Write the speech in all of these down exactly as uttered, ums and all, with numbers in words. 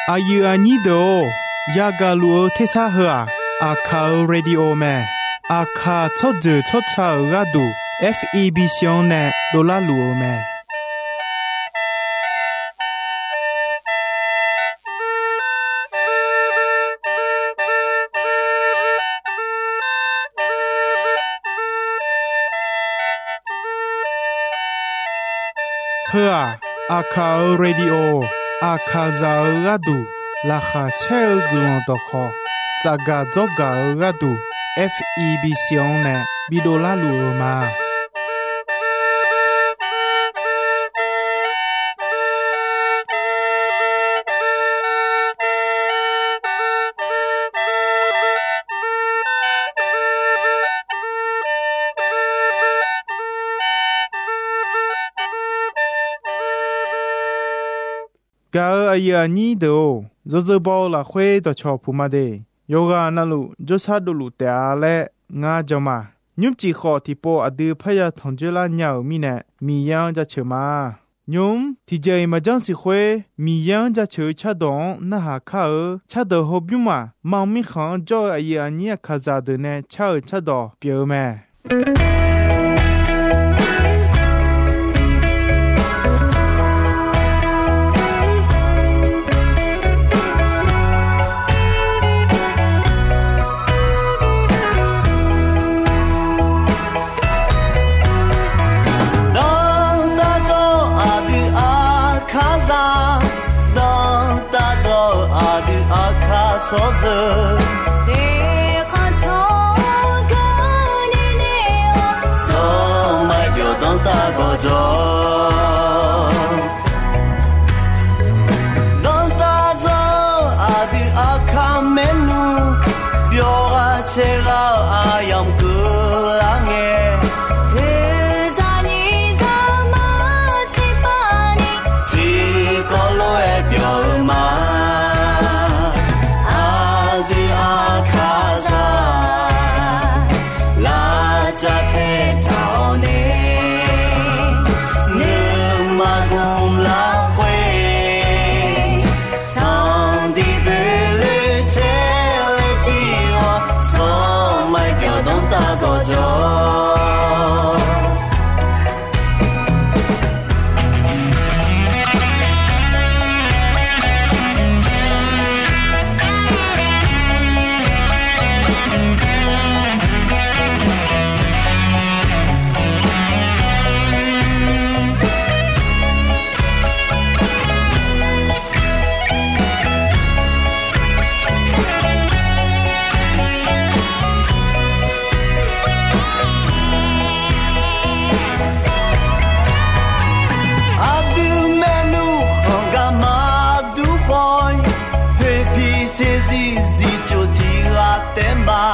Aqyuif aqnyir deuq-or, yagaq luf-eu tersar heu-aq, Aqkaq-euq radio mae. Aqkaq tsawrjeuq tsawrca-euq gharduq, F E B C-anr nae dovlar luf-eu mae. Heu-aq, Aqkaq-euq radio, Aqkaqzaq-euq gharduq laqkhaq caer-eu guiqlanq dawqkhawq tsafgaq dzawrgaq-eu gharduq, F E B C-anr nae bidov larluf-eu ma. Gaq-euq aqyuif aqnyir deuq-or, yawzeu baw-eu lafkhoer dawqcawq puq ma de. Yawqghaq navluf jawrshar dovluf taef-a laer ngar jan ma. Nymrcif khawf tiqpov aqdui parya tanqjoer lar nya-euq mirnae, Miqyaer-anr jaceuq ma. Nymq-mr tiqjeq-iq maqjanr siq khoer, Miqyaer-anr jaceuq-eu cardawq-anr narhaq kar-eu cardawq hawbymr maq, mar mirkhanq-anr jawr-eu aqyuif aqnyir Aqkaqzaq deuq nae car-euq cardawq pyeuf-eu mae. Danrtav dzawr-eu aqdui Aqkaqzaq, danrtav dzawr-eu aqdui Aqkaq tsawrjeuq, eqkhanq tsawrganr nae nae-awr, sanqmaeq byawq danrtav gawqjawq. Danrtav dzawr-eu aqdui Aqkaq maernmr, byawq ghaq caev ghaq-eu aqyamq keuvlar ngae, heuzaqnyiq zaqmar tiqpav ni, tiqkawv lof-aer byawq-eu ma. Aqdui Aqkaqzaq, lavcav tae taq-awr nae, nuima gmq lafkhoer, tanqdiq boeqle caer laer jir-awr, sanqmaeq byawq danrtav gawqjawq. Aqdui maernmr khanq gar maqdur khawf-ir, poeqpiq saeqzir zifcoq tiq ghaq taef ma.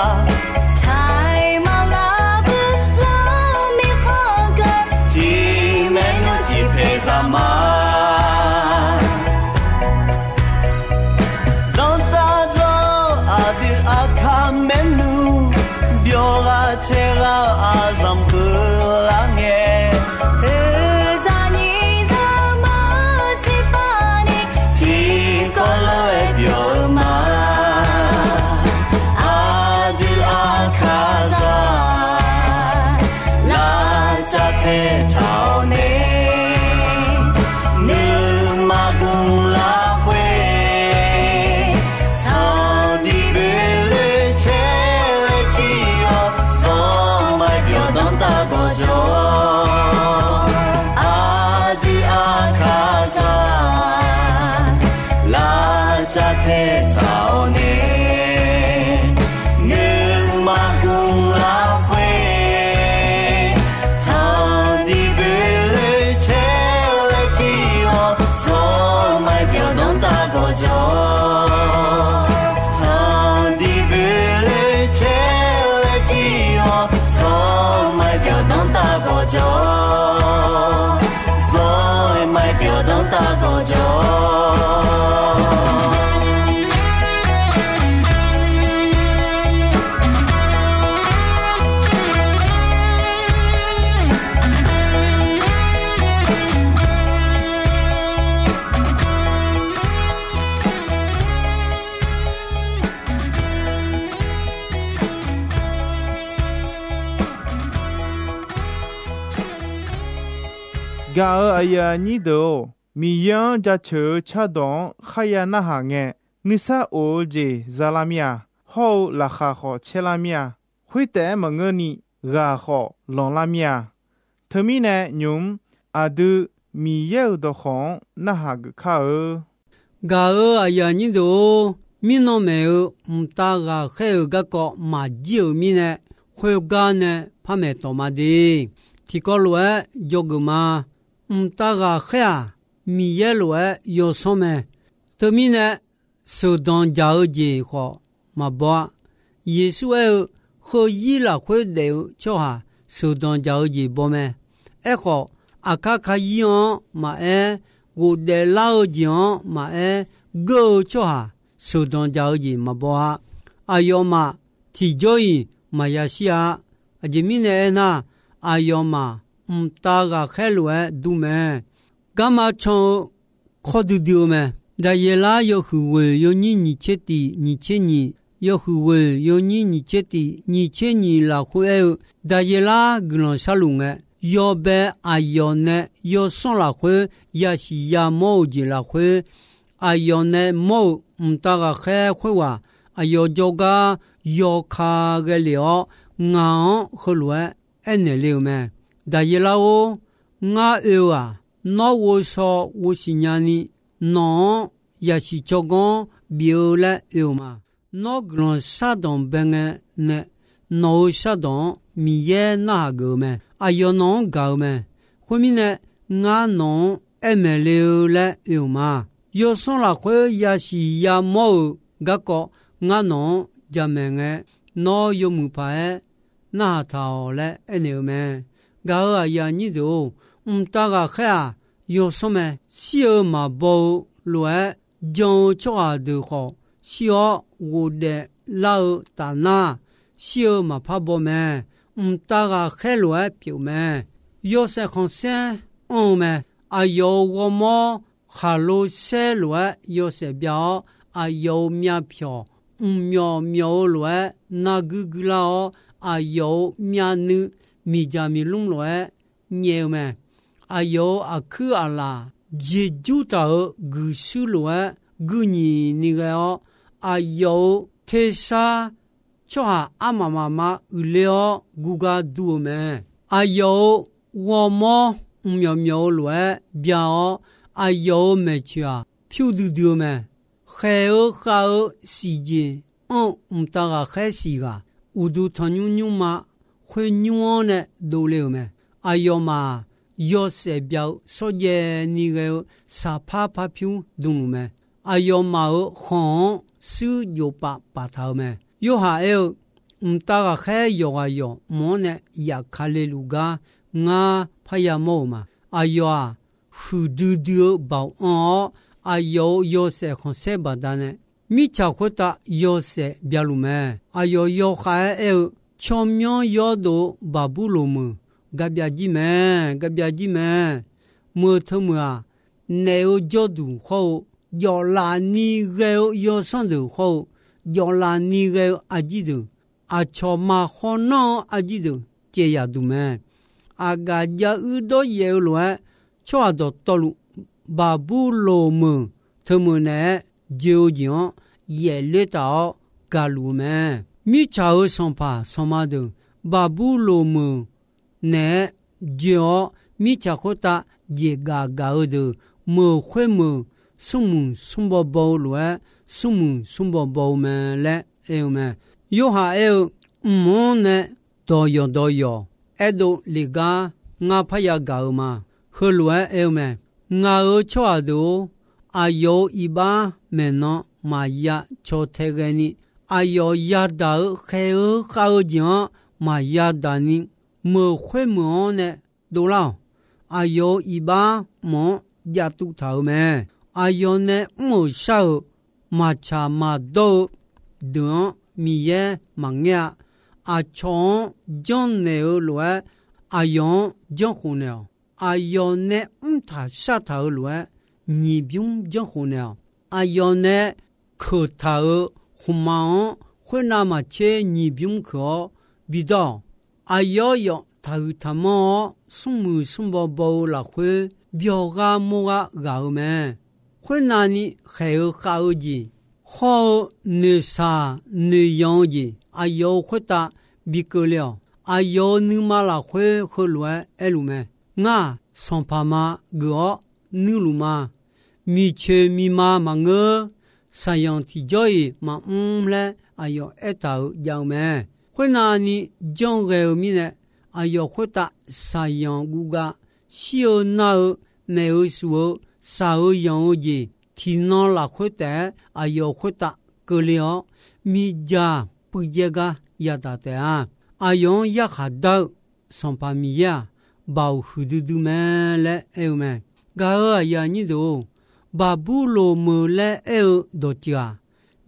Taiq maqnga bui lar mirkhanq geu, tiq maernmr tiq paeq zaq ma. Danrtav dzawr-eu aqdui Aqkaq maernmr, byawq ghaq caev ghaq-eu aqzanq keuvlar ngae, heuzaqnyiq zaqmar tiqpav ni, tiqkawv lof-aer byawq-eu ma. Aqdui Aqkaqzaq, lavcav tae taq-awr nae, nuima gmq lafkhoer, tanqdiq boeqle caer laer jir-awr, sanqmaeq byawq danrtav gawqjawq. Aqdui Aqkaqzaq, lavcav tae taq-awr nae, nuima gmq lafkhoer, tanqdiq Gaq-euq aqyuif aqnyir deuq-or, Miqyaer-anr jaceuq-eu cardawq-anr kharya narhaq ngae, nuisar of-eu jeq zalar mir-a. Hawr-eu laqkhaq khawf caerlar mir-a. Khoertaef-aer maqngeurni, ghaq khawf lanqlar mir-a. Teumirnae nymq-mr aqdui Miqyaer-euq dawqkawq-anr narhaq geuf kar-eu. Gaq-euq aqyuif aqnyir deuq-or, mirnan maeq-eu mqtav ghaqkhaer-euq garkawv maqjir-euq mirnae, khoergar nae par maeq tawq ma de. Tiqkawv lof-aer dzawgeuf ma. Mqtav ghaqkhaer-aq, Miqyaer lof-aer yawsanr mae. Teumirnae, sheuqdanq jaq-eu jeq khawf maqbaw-a. Yeqsur aer-eu, Heuzir lafkhoer daef-eu tsawrhaq sheuqdanq jaq-eu jeq baw mae. Aerkhawf, aqkar karyir-anr maqaer, ghofdaef lar-eu jeq-anr maqaer, geur-eu tsawrhaq sheuqdanq jaq-eu jeq maqbaw-a. Aqyawfmaf tiqjawr-iq maqya shir-a. Aqjeq mirnae aernar, aqyawfmaf mqtav ghaqkhaer lof-aer dur mae. Garma can-eu kawr duidui-eu mae. Daqyaeqlar yawhuiq ghoeq yawnyir nyiq tser tiq nyiq tser nyiq, yawhuiq ghoeq yawnyir nyiq tser tiq nyiq tser nyiq lafkhoer aer-eu, Daqyaeqlar guiqlanq sharluf ngae, yawbae aqyawf nae yawsanr lafkhoer yasiq yamawr-euq jeq lafkhoer, aqyawf nae mawr-euq mqtav ghaqkhaer khoerghaq aqyawf jawrgar yawka ghae lef-awr, ngaq-anr heulof-aer aernaeq le-euq mae. Daqyaeqlar-or, ngar oe-eu-aq, nawr ghovshaw ghovsiq nyani, nawq-anr yasiq tsawrganr bif-eu laer oe-euq ma. Nawr guiqlanq shardanq bae ngae nae, nawq-euq shardanq-anr Miqyaer narhaq geuf-eu mae. Aqyawf nawq-anr gaq-eu mae. Khoermirnae, ngar nawq-anr aer maeq le-eu laer oe-euq ma. Yawsanr lafkhoer yasiq yamawr-euq garkawv ngar nawq-anr jamaeq ngae, nawr yawmuiq paq-aer narhaq taq-awq laer aernaeq-eu mae. Gaq-euq aqyuif aqnyir deuq-or, mqtav ghaqkhaer-aq, yawsanr mae. Shir-eu maqbaw-eu lof-aer jan-eu tsawrhaq deuq khawf shir-awr, ghofdaef lar-eu tafnar, shir-eu maqpar baw mae. Mqtav ghaqkhaer lof-aer pyeuf mae. Yawshaef khanqsaer anr-eu mae. Aqyawf-euq ghawrmawr khaqlo saer lof-aer yawshaef bya-awr, aqyawf-euq myavpyawq mqmyawf myawf-eu lof-aer narguir guirlar-awr, aqyawf-euq myavnuiv miqdzaq miqlmr lof-aer nyaev-eu mae. Aqyawf-euq aqkuir aqlaf jeqjur taq-euq guiqshuir lof-aer guir nyiq ni ghae-awr, aqyawf-euq tersar tsawrhaq armaf mafma uiqler-awr gugar dur-eu mae. Aqyawf-euq ghawrmawr mqmyawf myawf-eu lof-aer bya-awr, aqyawf-euq maeqtsoeq-aq, pyur duidui-eu mae. Khaeq-eu khav-eu siqjeq anr-eu mqtav ghaqkhaer siq ghaq, uqduq tanqnymr nymrma khoer nymr-anr nae dovle-euq mae. Aqyawfmaf-aq, yawshaef bya-eu shawrjaev ni ghae-eu saqpar parpyur dmluf mae. Aqyawfmaf-euq khanq-anr shuir jofpaf paftaq-eu mae. Yorhaq aer-eu, mqtav ghaqkhaer yawqghaq yawq mq-anr nae yafka leluf gar ngar parya mawr-euq ma. Aqyawf-aq, huiqdui dui-eu baoq anr-awr, aqyawf-euq yawshaef khanqsaer baqdanae, mirtsaq khoertav yawshaef bya luf mae. Aqyawf yawkhav-aer aer-eu, tsawrmyanr yawrdov-eu Baqburloq meuq garbyav jir mae, garbyav jir mae. Meuq teumeuq-aq, naef-eu jawrduq hawr-eu, jawflaf ni ghae-eu yawsanr deuq hawr-eu, jawflaf ni ghae-eu arjir deuq, aqcawq maqkhawr nanr-eu arjir deuq caev yaq duq mae. Aqgaf jav uir dawryaef-eu lof-aer, tsawrhaq dawqtawvluf, Baqburloq meuq teumeuq naeq-aer joe-eu jeq-anr yaefler taf-awr gaqluf-eu mae. Mirtsaq-euq sanqpaq sanqma deuq, Baqburloq meuq naeq-aer joe-awr, mirtsaq khoertav jeqgaf gaq-eu deuq, meuq khoer meuq smrmuiq smrbaw baw-eu lof-aer, smrmuiq smrbaw baw-eu mae laer aer-eu mae. Yorhaq aer-eu, mq-anr nae dawqyawq dawqyawq aerdov lef gar ngar parya gaq-eu ma. Heulof-aer aer-eu mae. Ngaq-euq tsawrhaq deuq-or, aqyawf-euq iqbax maeqnan maqya caw tae ghae ni, aqyawf yadaq-eu khaeq-eu khav-eu jeq-anr maqya daq ni, meuq khoer meuq-anr nae dovlar-awq. Aqyawf-euq iqbax mq-anr jav tuv taq-euq mae. Aqyawf nae mr-euq shar-euq maqtsaq maqdawr-eu deuq-anr Miqyaer maqngaer-a. Aqcawq-anr janrnaeq-eu lof-aer, aqyawf-anr janrkhof naeq-awq. Aqyawf nae mrtaq shartaq-eu lof-aer, nyiq bymr janrkhof naeq-awq. Aqyawf nae keuq taq-euq khmqmaq-anr khoernav maqtser nyiq bymr keuq-awr bidawr-awq. Aqyawf yawf taqhuiq taqmanr-awr, smrmuiq smrbaw baw-eu lafkhoer, byawq ghar mawr ghar ghaq-eu mae. Khoernavni khaeq-eu khav-eu jeq, hawr-eu noeqshaq noeqyanq-eu jeq, aqyawf-euq khoertav bi keuvle-awq. Aqyawf-euq nuima lafkhoer heulof-aer aerluf mae. Ngar-aq, sanqpaq ma geuf-awr nuirluf ma. Miqcoeq miqma maqngeur. Saqyanq tiqjawr-iq maqmr laer aqyawf aertaq-euq jav-eu mae. Khoernavni janr ghae-eu mirnae, aqyawf khoertav saqyanq guvgav, shir-eu nar-eu, maef-eu shuf-eu, shaq-eu yanq-eu jeq, tiqnan lafkhoer taef-aer aqyawf khoertav keuvle-awr, miqdzaq puivjaev gar yadaq taef-a. Aqyawf-anr yarkhaq dar-eu Sanqpaq Miqyaer-aq, baoq huiqdui dui mae laer aer-eu mae. Gaq-euq aqyuif aqnyir deuq-or, Baqburloq meuq laer aer-eu dawqtsuif-aq,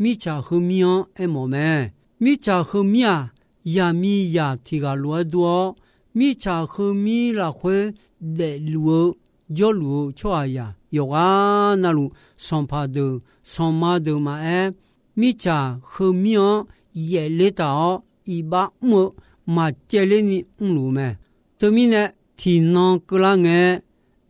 mirtsaq heumir-anr aermawf mae. Mirtsaq heumir-aq, yaqmiqzaq tiq ghaq lof-aer dur-awr, mirtsaq heumir lafkhoer daefluf-eu jawrluf-eu tsawrhaqzaq yawqghaq navluf, sanqpaq deuq sanqma deuq maqaer, mirtsaq heumir-anr yaefler taq-awr iqbax mr-eu maqcaevler ni mrluf-eu mae. Teumirnae, tiqnan keuvlar ngae,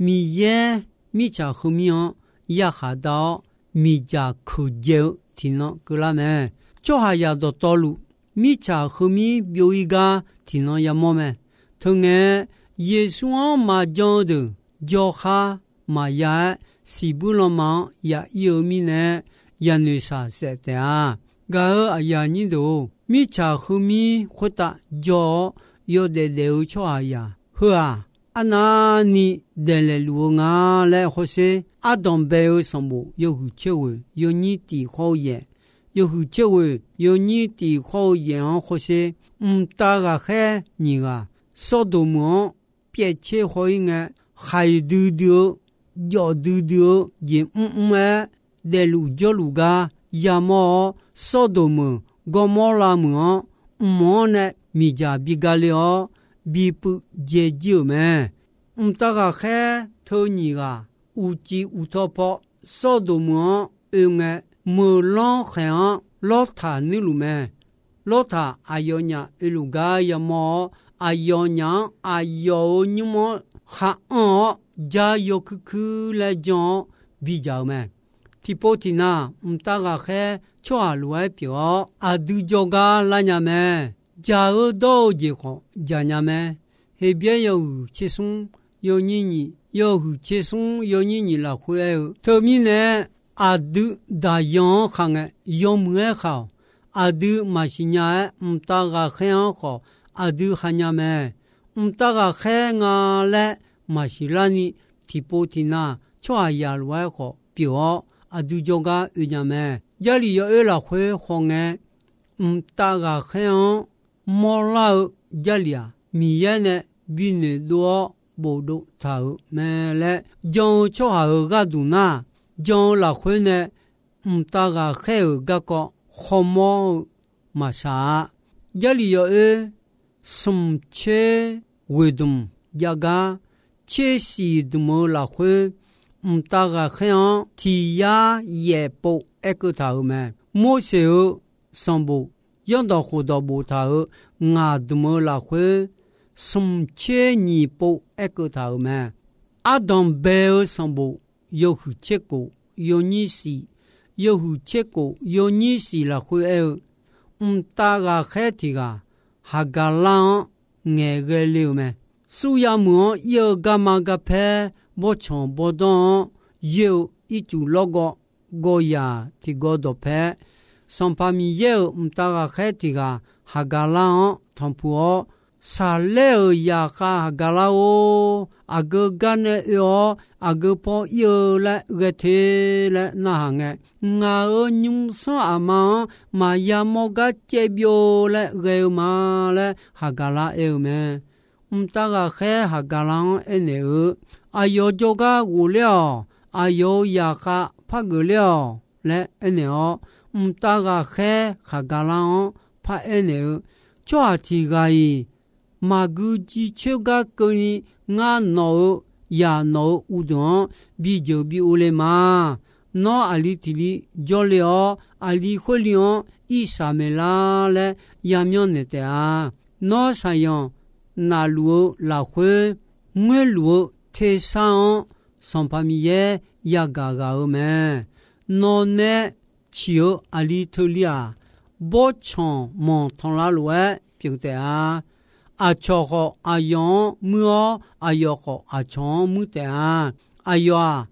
Miqyaer mirtsaq heumir-anr yarkhaq dar-awr, miqdzaq keuqdzae-eu tiqnan keuvlar mae. Tsawrhaqzaq dawqtawvluf, mirtsaq heumir byov-ir gar tiqnan yamawr mae. Teungae, Yeqsur-anr maqjan-eu deuq jawrkhar maqya-aer, siqbuir lanma-anr ya'ir-eu mirnae, yanoeq shaqsaef taef-a. Gaq-euq aqyuif aqnyir deuq-or, mirtsaq heumir khoertav jawr-awr yawdaef daef-eu tsawrhaqzaq heu-aq, arnavni daeqlaeq luf-eu nga laer hawsher. Ardanq bae-eu sanqbof yawhuiq tser ghoeq yawnyir tiq khawr-eu yaef, yawhuiq tser ghoeq yawnyir tiq khawr-eu yaef-anr hawsher. Mqtav ghaqkhaer nyiq ghaq, Sawrdoq meuq-anr pyaev tser haw-ir ngae, khaiq duidui-eu, jawf duidui-eu jeq mrmr-aer, daefluf jawrluf gar yamawr-awr, Sawrdoq meuq Gawrmawrlav meuq-anr mq-anr nae miqdzaq bi gale-awr, bipuiv dzae jir-euq mae. Mqtav ghaqkhaer teu nyiq ghaq uqcif uqtaw paw Sawrdoq meuq-anr oe ngae, meuq lanr khaeq-anr Lawrtaq nuirluf mae. Lawrtaq aqyawfnyaf oeluf gar yamawr-awr, aqyawfnyaf-anr aqyawf-euq nymr-anr khar anr-awr, jar yawkuir kuir laer jan-awr bidzaq-eu mae. Tiqpov tiqnav mqtav ghaqkhaer tsawrhaq lof-aer pyeuf-awr, aqdui jawrgar lar nya mae. Dzaq-eu dawr-eu jeq khawf dzaq nya mae. Heqbyaer yawhuiq tser smr yawnyir nyiq, yawhuiq tser smr yawnyir nyiq lafkhoer aer-eu, teumirnae aqdui daqyan-anr khaq ngae, yawmuiq-aer khaq-awq. Aqdui maqsiq nya-aer, mqtav ghaqkhaer-anr khawf aqdui khaq nya mae. Mqtav ghaqkhaer nga laer maqsiq larni, tiqpov tiqnav tsawrhaqzaq lof-aer khawf pyeuf-awr, aqdui jawrgar oe nya mae. Jarlif yawoer lafkhoer khawf ngae, mqtav ghaqkhaer-anr mawrlar-eu Jarlif-aq, Miqyaer nae bi noeqdov-awr bofdov taq-euq mae laer jan-eu tsawrhaq-euq gharduq nar, jan-eu lafkhoer nae mqtav ghaqkhaer-euq garkawv khawmawr-eu maqsaq-a. Jarlif yawoer smq tser ghoeq dmq jav gar, tser siq dmq-eu lafkhoer, mqtav ghaqkhaer-anr tiq yar yaef pov aerkeuv taq-euq mae. Morseq-euq sanqbof zanrdawq khofdawq boftaq-euq ngaq dmq-eu lafkhoer, smq tser nyiq pov aerkeuv taq-euq mae. Ardanq bae-eu sanqbof yawhuiq tser kof yawnyir siq, yawhuiq tser kof yawnyir siq lafkhoer aer-eu, mqtav ghaqkhaer tiq ghaq Haqgaqlar-anr ngaeq ghae le-euq mae. Surya meuq-anr ir-eu garma garpaer bawrtsanq bawrdanr-anr yoer-eu ircuf lawrgawv gawv yaq tiqgawv dawqpae, Sanqpaq Miqyaer-euq mqtav ghaqkhaer tiq ghaq Haqgaqlar-anr tanqpuq-awr, Saqlaer-euq zaqkhav Haqgaqlar-or, aqgeu gar nae oe-awr aqgeu paw ir-eu laer ghae te laer narhaq ngae, ngaq-euq nymrsanr aqma-anr maqya mawr gar caev byov laer ghae-eu ma laer Haqgaqlar aer-eu mae. Mqtav ghaqkhaer Haqgaqlar-anr aernaeq-eu, Aqyawf jawrgar ghofler-awq. Aqyawf-euq zaqkhav par geufler-awq laer aernaeq-awr, mqtav ghaqkhaer Haqgaqlar-anr par aernaeq-eu, Tsawrhaq tiq ghaq-iq maqgui jiv coer gar keuvni, ngar nawq-euq zaq nawq-euq uqduq-anr bi jeuq bi uvle ma. Nawr aqli tiq li jawrle-awr, aqli khoerli-anr irsaq maeqlar laer yamyanr naeq taef-a. Nawr saqyanq nafluf-eu lafkhoer ngoerluf-eu tersar-anr Sanqpaq Miqyaer yagaq ghaq-eu mae. Nawq nae ciq-eu aqli teuliv-aq, bawrtsanq manq tanqlar lof-aer pyeuf taef-a. Aqcawq khawf aqyawf-anr muir-awr, aqyawf khawf aqcawq-anr muir taef-a. Aqyawf-aq,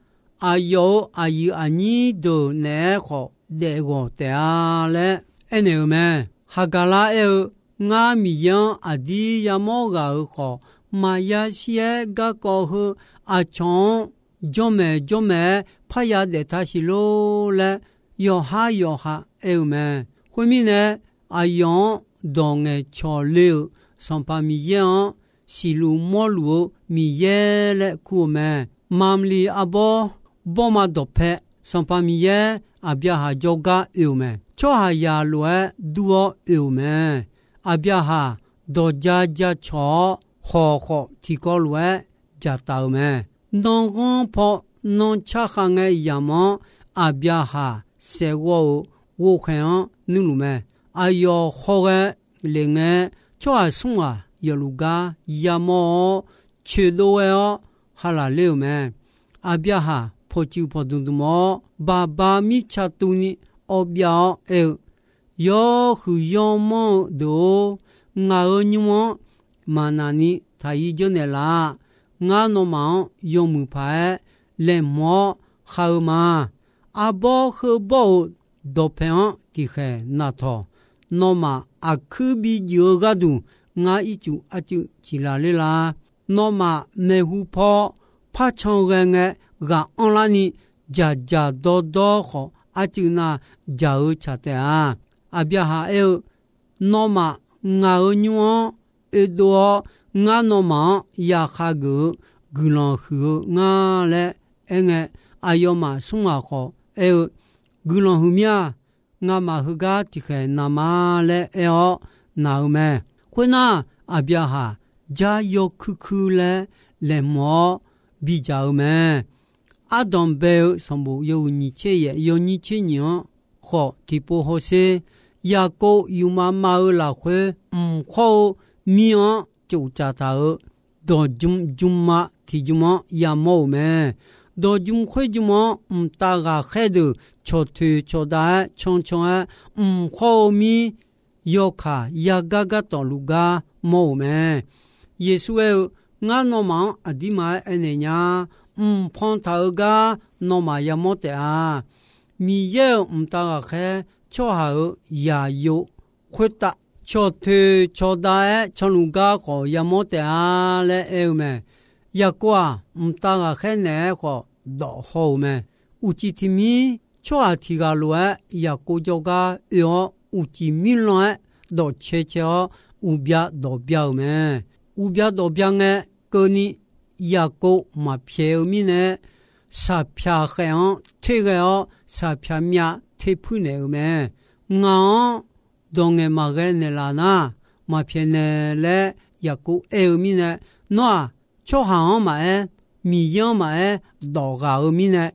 aqyawf-euq aqyuif aqnyir deuq naeq-aer khawf daef ghawq taef-a laer aernaeq-euq mae. Haqgaqlar aer-eu, Ngar Miqyaer-anr aqdir yamawr ghaq-euq khawf, maqya shir-aer garkawv heu aqcawq-anr janrmaeq janrmaeq-aer parya daef taq siq lor laer, yawqhar yawqha aer-eu mae. Khoermirnae, aqyawf-anr dawq ngaeqcawq le-euq Sanqpaq Miqyaer-anr siqluf mawrluf-eu Miqyaer laer kur-eu mae. Mamliq arbawr bawrma dawqpae Sanqpaq Miqyaer Aqbyaqhaq jawrgar oe-euq mae. Tsawrhaqzaq lof-aer dur-awr oe-euq mae. Aqbyaqhaq dawq ja ja cawq-awr, khawq khawf tiqkawv lof-aer dzaqtaf-euq mae. Nanrghanr paw nanrcar khav ngae yamq-anr, Aqbyaqhaq saeqghawv-euq ghovkhaeq-anr nuirluf mae. Aqyawf hawghae lef ngae, tsawrhaq smr ghaq yawfluf gar yamawr-awr, coeqdov ghae-awr halaq ler-euq mae. Aqbyaqhaq pawqtsuif pawqdmq dmq-awr, baqba mirtsa tuvni awv byav-awr aer-eu, Yawhuiq yawmanr-eu deuq-or, ngaq-euq nymr-anr maqnaq ni taq-ir dzeur naeqlaf. Ngar nawmaf-anr yawmuiq paq-aer laeqhmq-awr khav-eu ma. Arbawr heubawr-euq dawqpae-anr tiqkhaeq naqtawq. Nawmaf aqkuir bi juif-eu gharduq ngar ircuf arcuiv ciqlaq ler la. Nawmaf maeqhu paw parcan ghae ngae ghaq anrlarni dzaqdzaq dawrdawr khawf, arcuiv nav dzaq-eu tsaq taef-a. Aqbyaqhaq aer-eu, Nawmaf ngaq-euq nymr-anr oedov-awr, ngar nawmaf-anr yaqkhav geuf-eu guiqlanq huiq-eu ngar laer aerngae, aqyawfmaf smr ghaq khawf aer-eu, Guiqlanq huiq mir-a. Ngamaf heugar tiqkhaeq naq ma laer aer-awr naq-eu mae. Khoernar, Aqbyaqhaq jar yawkuir kuir laer laeqhmq-awr bidzaq-eu mae. Ardanq bae-eu sanqbof yawhuiq nyiq tser yaef yawnyir tser nyiq-anr khawf tiqpov hawsher. Yaqkov yufmav mav-eu lafkhoer, mq khawr-eu mir-anr tsof tsaf taq-euq dawq jm jm ma tiq jm-anr yamawr-euq mae. Dawq jm khoer jm-anr mqtav ghaqkhaer deuq cawqtoeq cawqdav-aer cancan-aer, mq khawr-eu mir yawkaq yagar gartawf luf gar mawr-euq mae. Yeqsur aer-eu, Ngar nawmaf-anr aqdirma-aer aernaeq nya. Mq pan taq-eu gar nawmaf yamawr taef-a. Miqyaer-euq mqtav ghaqkhaer tsawrhaq-euq yaqyo khoertav cawqtoeq cawqdav-aer canluf gar khawf yamawr taef-a laer aer-eu mae. Yaqkov-aq, mqtav ghaqkhaer naeq-aer khawf dawf haw-euq mae. Uqcif tiq mir tsawrhaq tiq ghaq lof-aer Yaqkov jawrgar oe-awr, uqcif mirlan-aer dawf cae cae-awr, uqbya dawf bya-euq mae. Uqbya dawf bya ngae keuvni Yaqkov maqpyaeq-eu mirnae, saqpyaq khaeq-anr terghae-awr, saqpyaq myav terpuir naeq-euq mae. Ngaq-anr dawq ngaeq maqghae naeqlaf nar, maqpyaeq naeq laer Yaqkov aer-eu mirnae, nawr-aq, tsawrhaq-anr maqaer, Miqyaer-anr maqaer dawf ghaq-eu mirnae,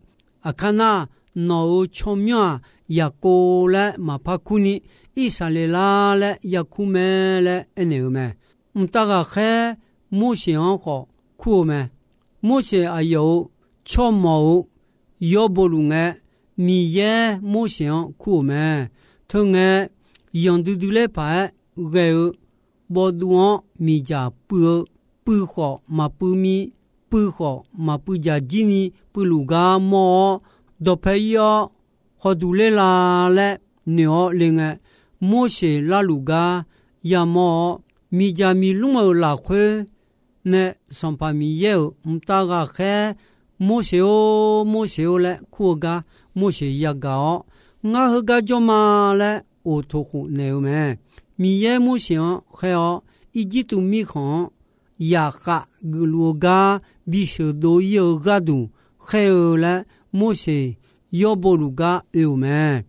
aqkar nar, nawq-euq tsawrmyanr-aq, Yaqkov laer maqpar kurni, Irsaqleqlav laer yakur mae laer aernaeq-eu mae. Mqtav ghaqkhaer Morseq-anr khawf kur-eu mae. Morseq aqyawf-euq tsawrmawq-euq yawboluf ngae, Miqyaer Morseq-anr kur-euq mae. Teungae, yanqdui dui ler paq-aer ghae-eu bawvduv-anr miqdzaq puiv-eu, puiv khawf maqpuiv mir, puiv khawf maqpuiv dzaq jir ni puivluf gar mawr-awr, dawqpae ir-awr, hawduq ler la laer noeq-awr le ngae, Morseq larluf gar yamawr-awr, miqdzaq miqlmr-euq lafkhoer nae Sanqpaq Miqyaer-euq mqtav ghaqkhaer, Morseq-or, Morseq-or laer kur-eu gar Morseq yagaq-awr, Ngar heugar jawr ma laer oqtoq khof naeq-eu mae. Miqyaer Morseq-anr khaer-awr, Irjirtuv mirkhanq-anr yaqkhav geufluf-eu gar bisheuq dov ir-eu gharduq khaer-eu laer, Morseq yawboluf gar oe-euq mae.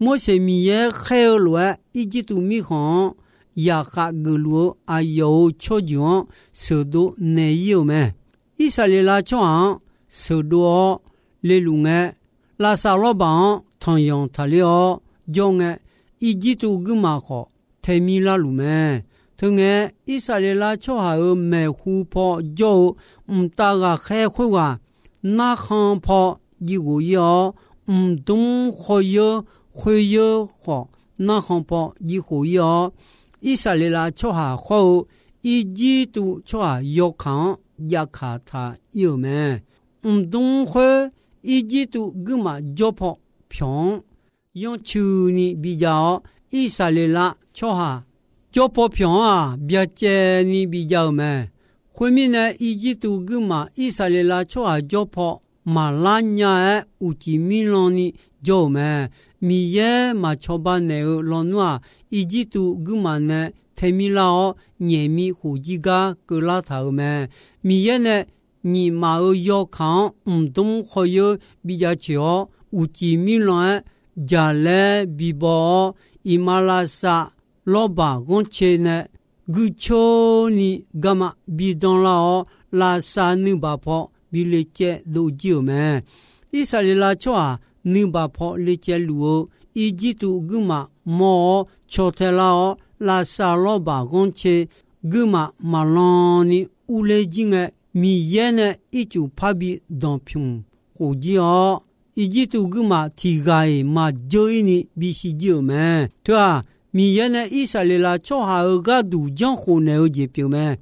Morseq Miqyaer khaer-eu lof-aer, Irjirtuv mirkhanq-anr yaqkhav geufluf-eu aqyawf-euq tsawrjeuq-anr sheuqdov naeq ir-euq mae. Irsaqleqlav tsawrhaq-anr sheuqdov-awr leluf ngae, lavsav lawrbaq-anr tanqyanq taqler-awr jawr ngae, Irjirtuv guirmaf khawf taemir larluf mae. Teungae, Irsaqleqlav tsawrhaq-euq maeqhu paw jawr-eu mqtav ghaqkhaer khoerghaq narkhan paw jiv ghof-ir-awr, mqdmr khawr yeur khoer yeur khawf narkhan paw jiv khof-ir-awr, Irsaqleqlav tsawrhaq hawr-eu Irjirtuv tsawrhaq yawkaq-anr jav kaq taq-ir-euq mae. Mqdmr khoer Irjirtuv guirmaf jawr paw pyawq-anr yanrcuini bijav-awr, Irsaqleqlav tsawrhaq jawr paw pyawq-anr-aq, byacaevni bijav-euq mae. Khoermirnae, Irjirtuv guirmaf Irsaqleqlav tsawrhaq jawr paw maqlar nya-aer uqcif mirlan ni jawr-euq mae. Miqyaer maq cawba naeq-eu lawnmr-aq, Irjirtuv guirmaf nae tae mir lar-awr, nyaef mi khof jir gar keuvlar taq-euq mae. Miqyaer nae nyiq maf-euq yawkaq-anr mqdmr khawr yeur bi jav coeq-awr, uqcif mirlan-aer jaqlaer bibaw-awr, iqmalavshav lawrbaq ghanrcae nae guicoer ni garma bi danrlar-awr, lavshav nuibaq paw bi le caev dov jir-euq mae. Irsaqleqlav tsawrhaq nuibaq paw le caev luf-eu Irjirtuv guirmaf mawr-awr caw tae lar-awr, lavshav lawrbaq ghanrcae guirmaf maqlan ni urler jir ngae, Miqyaer nae ircuf parbi danqpymq khof jir-awr, Irjirtuv guirmaf tiq ghaq-iq maqjeur-ir ni bisiq jir-euq mae. Teu-aq, Miqyaer nae Irsaqleqlav tsawrhaq-euq gharduq janrkhof naeq-eu jeq pyeuf mae.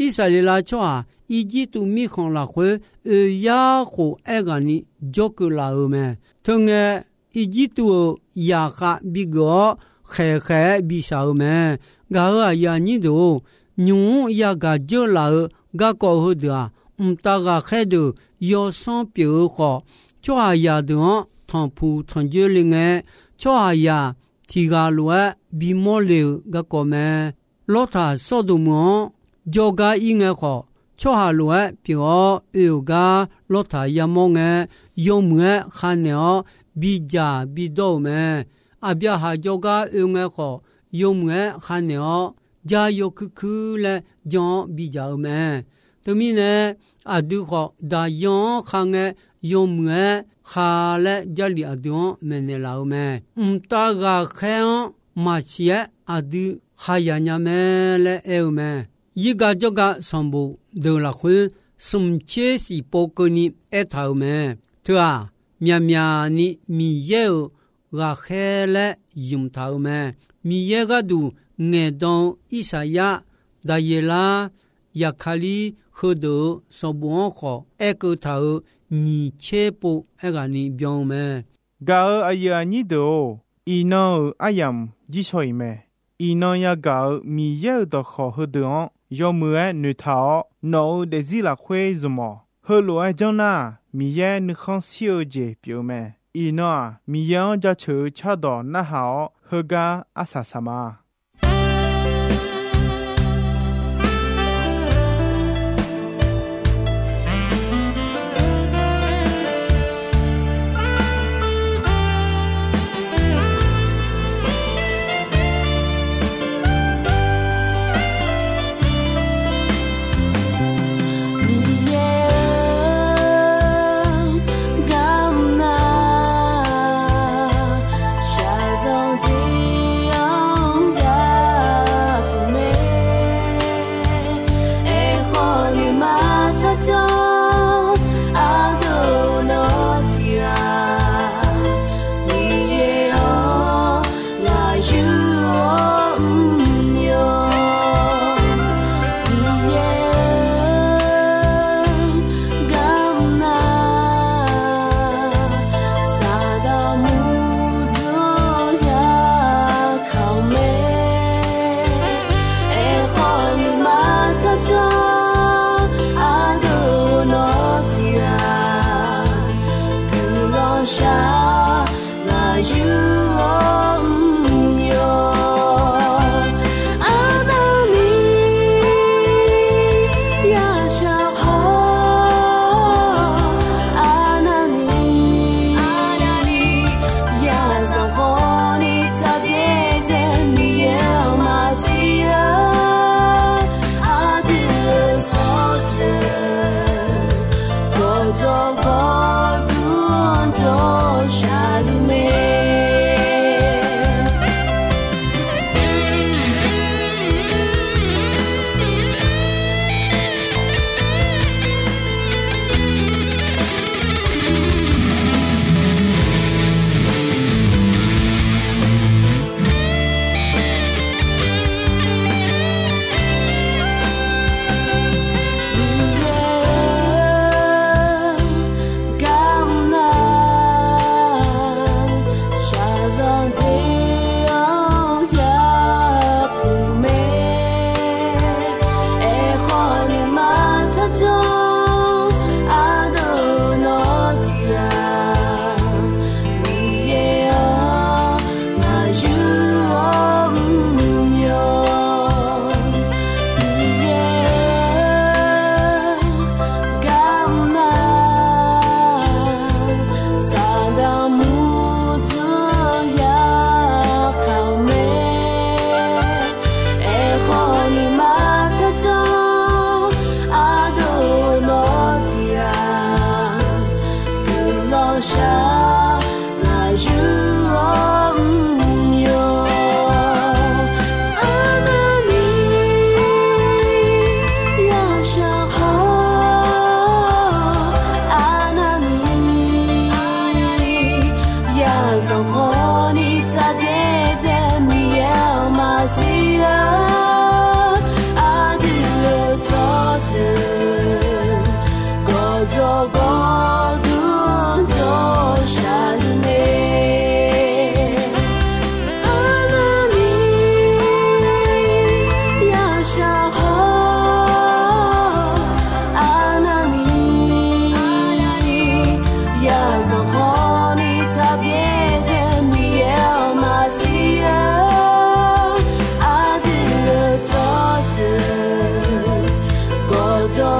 Irsaqleqlav tsawrhaq Irjirtuv mirkhanq lafkhoer oe yar khof aerghaqni jawrkeuv laf-euq mae. Teungae, Irjirtuv-euq yaqkhav bigeuf-awr, khaeq khaeq-aer bishaq-eu mae. Gaq-euq aqyuif aqnyir deuq-or, nymq-mr yagaq dzeur laf-eu garkawv heudeuq-aq, mqtav ghaqkhaer deuq yawsanr pyeuf-eu khawf, tsawrhaqzaq deuq-anr tanqpuq tanqjoer le ngae, tsawrhaqzaq tiq ghaq lof-aer bimawr le-euq garkawv mae. Lawrtaq Sawrdoq meuq-anr jawrgar ir ngae khawf, tsawrhaq lof-aer pyeuf-awr oe-euq gar Lawrtaq yamawr ngae, yawmuiq-aer khavnaeq-awr bidzaq bidawr-euq mae. Aqbyaqhaq jawrgar oe ngae khawf, yawmuiq-aer khavnaeq-awr jar yawkuir kuir laer jan-awr bidzaq-eu mae. Teumirnae, aqdui khawf daqyan-anr khav ngae, yawmuiq-aer khav laer Jarlif aqdui-anr maeqnaeq laf-eu mae. Mqtav ghaqkhaer-anr maqsiq-aer aqdui khayaq nya mae laer aer-eu mae. Yirga jawrga sanqbof deuq lafkhoer smq tser shif pov keuvni aertaq-euq mae. Teu-aq, myaqmyaq ni Miqyaer-euq ghaqkhaer laer ymq taq-euq mae. Miqyaer gharduq ngaeqdan-eu Irsaqyar, Daqyeqlar, Yaqkalir heudeuq-euq sanqbof-anr khawf aerkeuv taq-euq nyiq tser pov aerghaqni byan-eu mae. Gaq-euq aqyuif aqnyir deuq-or, iqnan-euq aryamq jirshaw-iq mae. Iqnan yagaq-euq Miqyaer-euq dawqkawq heudeuq-anr yawmuiq-aer noeqtaq-awr, nawq-euq daefzir lafkhoer zmq-awq. Heulof-aer janr nar-aq, Miqyaer nuikhanr shir-eu jeq pyeuf-eu mae. Iqnan-aq, Miqyaer-anr jaceuq-eu cardawq narhaq-awr, heugar arsaq saq ma. Miqyaer-or, garmr nar, shaqzanq tiq-anr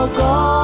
Garkawv